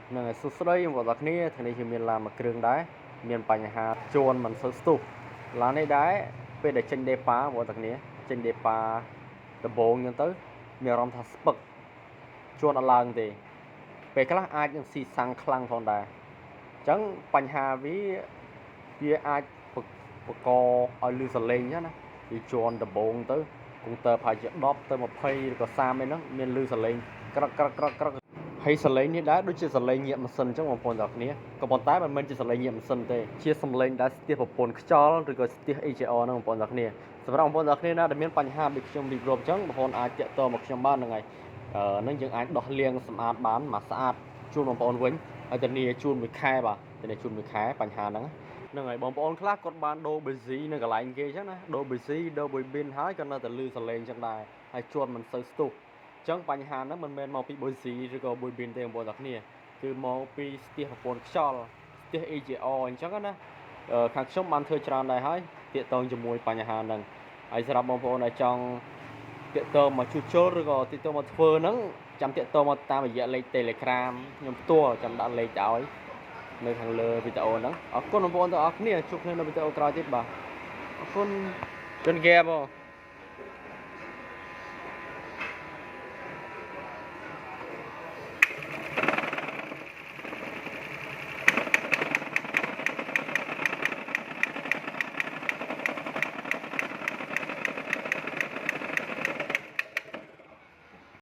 ហ្នឹងហើយសួស្តីបងប្អូនទាំងគ្នាថ្ងៃនេះខ្ញុំមានឡានមួយគ្រឿងដែរមានបញ្ហាជាន់មិនសូវស្ទុះឡាននេះដែរពេលដែលចេញ départ បងប្អូនទាំងគ្នាចេញ départ ដំបូងអញ្ចឹងទៅមានអារម្មណ៍ថាស្ពឹកជាន់អត់ឡើងទេពេលខ្លះអាចនឹងស៊ីសាំងខ្លាំងផងដែរអញ្ចឹងបញ្ហាវាវាអាចបកឲ្យលឺសលេងអញ្ចឹងណាវាជាន់ដំបូងទៅកុងទ័រប្រហែលជា10ទៅ20ឬក៏30អីហ្នឹងមានលឺសលេងក្រឹកក្រឹកក្រឹកក្រឹក ហើយសលេងនេះដែរដូចជាសលេងញាក់ម៉ាស៊ីនអញ្ចឹងបងប្អូនទាំងគ្នាក៏ប៉ុន្តែមិនមែនជាសលេងញាក់ម៉ាស៊ីនទេជាសំឡេងដែលស្ទះប្រព័ន្ធខ្យល់ឬក៏ស្ទះ EGR ហ្នឹងបងប្អូនទាំងគ្នាសម្រាប់បងប្អូនទាំងគ្នាណាដែលមានបញ្ហាដូចខ្ញុំរៀបរាប់អញ្ចឹងបងប្អូនអាចទាក់ទងមកខ្ញុំបានហ្នឹងហើយអឺហ្នឹងយើងអាចដោះលាងសម្អាតបានមកស្អាតជូនបងប្អូនវិញហើយធានាជូនមួយខែបាទធានាជូនមួយខែបញ្ហាហ្នឹងហ្នឹងហើយបងប្អូនខ្លះគាត់បានដូរប៊ីស៊ីនៅកន្លែងគេអញ្ចឹងណាដូរប៊ីស៊ីដូរប៊ុយប៊ីនហើយក៏នៅតែលឺសលេងអញ្ចឹងដែរហើយជាន់មិនសូវស្ទុះ អញ្ចឹងបញ្ហាហ្នឹងមិនមែនមកពីប៊ុយស៊ីឬក៏ប៊ុយប៊ីនទេបងប្អូនទាំងគ្នាគឺមកពីស្ទះប្រព័ន្ធខ្យល់ស្ទះ EGR អញ្ចឹងណាអឺខាងខ្ញុំបានធ្វើច្រើនដែរហើយទាក់ទងជាមួយបញ្ហាហ្នឹងហើយសម្រាប់បងប្អូនដែលចង់ទាក់ទងមកជួសជុលឬក៏ទាក់ទងមកធ្វើហ្នឹងចាំទាក់ទងមកតាមរយៈលេខ Telegram ខ្ញុំផ្ទាល់ចាំដាក់លេខទៅឲ្យនៅខាងលើវីដេអូហ្នឹងអរគុណបងប្អូនទាំងអស់គ្នាជួបគ្នានៅវីដេអូក្រោយទៀតបាទអរគុណជន់ហ្គេបង។